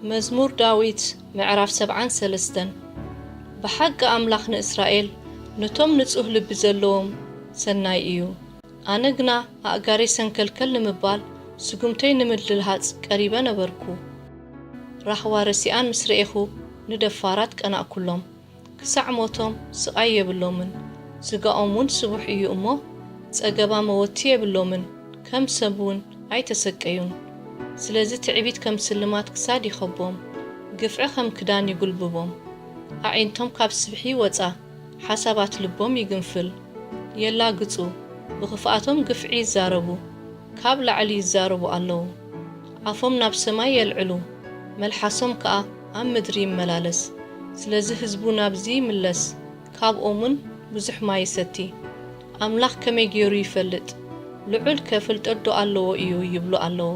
መዝሙር ዳዊት ምዕራፍ ሰብዓን ሰለስተን። ብሓቂ ኣምላኽ ንእስራኤል፣ ነቶም ንጹህ ልቢ ዘለዎም ሰናይ እዩ። ኣነ ግና ኣእጋረይ ሰንከልከል ንምባል፣ ስጉምተይ ንምድልሃጽ ቀሪበ ነበርኩ። ራህዋ ረሲኣን ምስ ረኤኹ፣ ንደፋራት ቀናእኩሎም። ክሳዕ ሞቶም ስቓይ የብሎምን፣ ስጋኦም እውን ስቡሕ እዩ እሞ፣ ጸገባ መወቲ የብሎምን፣ ከም ሰብ እውን ኣይተሰቀዩን። ስለዚ ትዕቢት ከም ስልማት ክሳድ ይኸቦም፣ ግፍዒ ከም ክዳን ይጉልብቦም። ኣዒንቶም ካብ ስብሒ ይወጻ፣ ሓሳባት ልቦም ይግንፍል። የላግጹ፣ ብኽፍኣቶም ግፍዒ ይዛረቡ፣ ካብ ላዕሊ ይዛረቡ ኣለዉ። ኣፎም ናብ ሰማይ የልዕሉ፣ መልሓሶም ከኣ ኣብ ምድሪ ይመላለስ። ስለዚ ህዝቡ ናብዚ ይምለስ፣ ካብኦምን ብዙሕ ማይ ይሰቲ። ኣምላኽ ከመይ ገይሩ ይፈልጥ? ልዑልከ ፍልጠት ዶ ኣለዎ እዩ? ይብሉ ኣለዉ።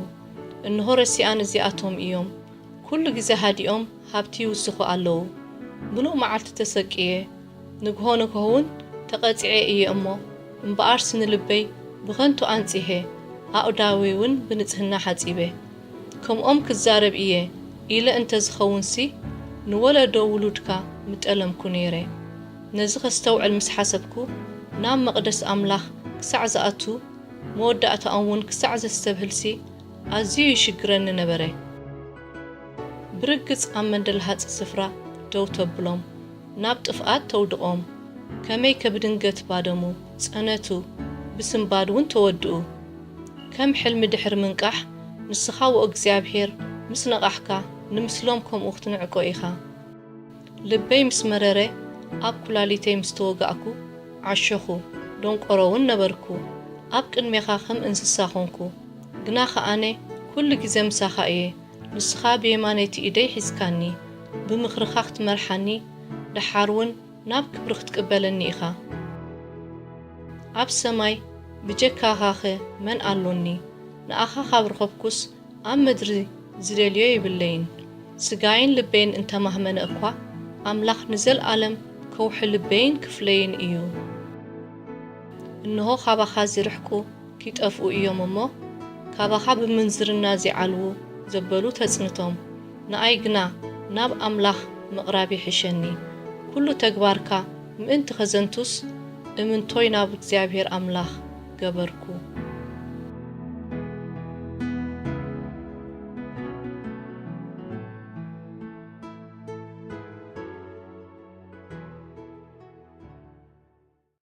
እንሆ ረሲኣን እዚኣቶም እዮም። ኩሉ ግዜ ሃዲኦም ሃብቲ ይውስኹ ኣለዉ። ምሉእ መዓልቲ ተሰቅየ፣ ንግሆ ንግሆ እውን ተቐጺዐ እየ እሞ፣ እምበኣርሲ ንልበይ ብኸንቱ ኣንጺሄ፣ ኣእዳወይ እውን ብንጽህና ሓጺበ። ከምኦም ክዛረብ እየ ኢለ እንተ ዝኸውንሲ፣ ንወለዶ ውሉድካ ምጠለምኩ ነይረ። ነዚ ከስተውዕል ምስ ሓሰብኩ፣ ናብ መቕደስ ኣምላኽ ክሳዕ ዝኣቱ፣ መወዳእታኦም እውን ክሳዕ ዘስተብህልሲ፣ ኣዝዩ ይሽግረኒ ነበረ። ብርግጽ ኣብ መንደልሃጺ ስፍራ ደው ተብሎም፣ ናብ ጥፍኣት ተውድቖም። ከመይከ ብድንገት ባደሙ፣ ጸነቱ፣ ብስንባድ እውን ተወድኡ። ከም ሕልሚ ድሕሪ ምንቃሕ፣ ንስኻ ወእግዚኣብሄር ምስ ነቓሕካ፣ ንምስሎም ከምኡ ክትንዕቆ ኢኻ። ልበይ ምስ መረረ፣ ኣብ ኩላሊተይ ምስ ተወጋእኩ፣ ዓሸኹ፣ ደንቆሮ እውን ነበርኩ። ኣብ ቅድሜኻ ከም እንስሳ ኾንኩ። ግናኸ ኣነ ኩሉ ግዜ ምሳኻ እየ። ንስኻ ብየማነይቲ ኢደይ ሒዝካኒ፣ ብምኽርኻ ክትመርሓኒ፣ ደሓር እውን ናብ ክብሪ ክትቅበለኒ ኢኻ። ኣብ ሰማይ ብጀካኻኸ መን ኣሎኒ? ንኣኻ ካብ ረኸብኩስ፣ ኣብ ምድሪ ዝደልዮ የብለይን። ስጋይን ልበይን እንተማህመነ እኳ፣ ኣምላኽ ንዘልኣለም ከውሒ ልበይን ክፍለይን እዩ። እንሆ፣ ካባኻ ዚርሕቁ ኪጠፍኡ እዮም እሞ፣ ካባኻ ብምንዝርና ዚዓልዉ ዘበሉ ተጽንቶም። ንኣይ ግና ናብ ኣምላኽ ምቕራብ ይሕሸኒ። ኩሉ ተግባርካ ምእንቲ ኸዘንቱስ፣ እምንቶይ ናብ እግዚኣብሄር ኣምላኽ ገበርኩ።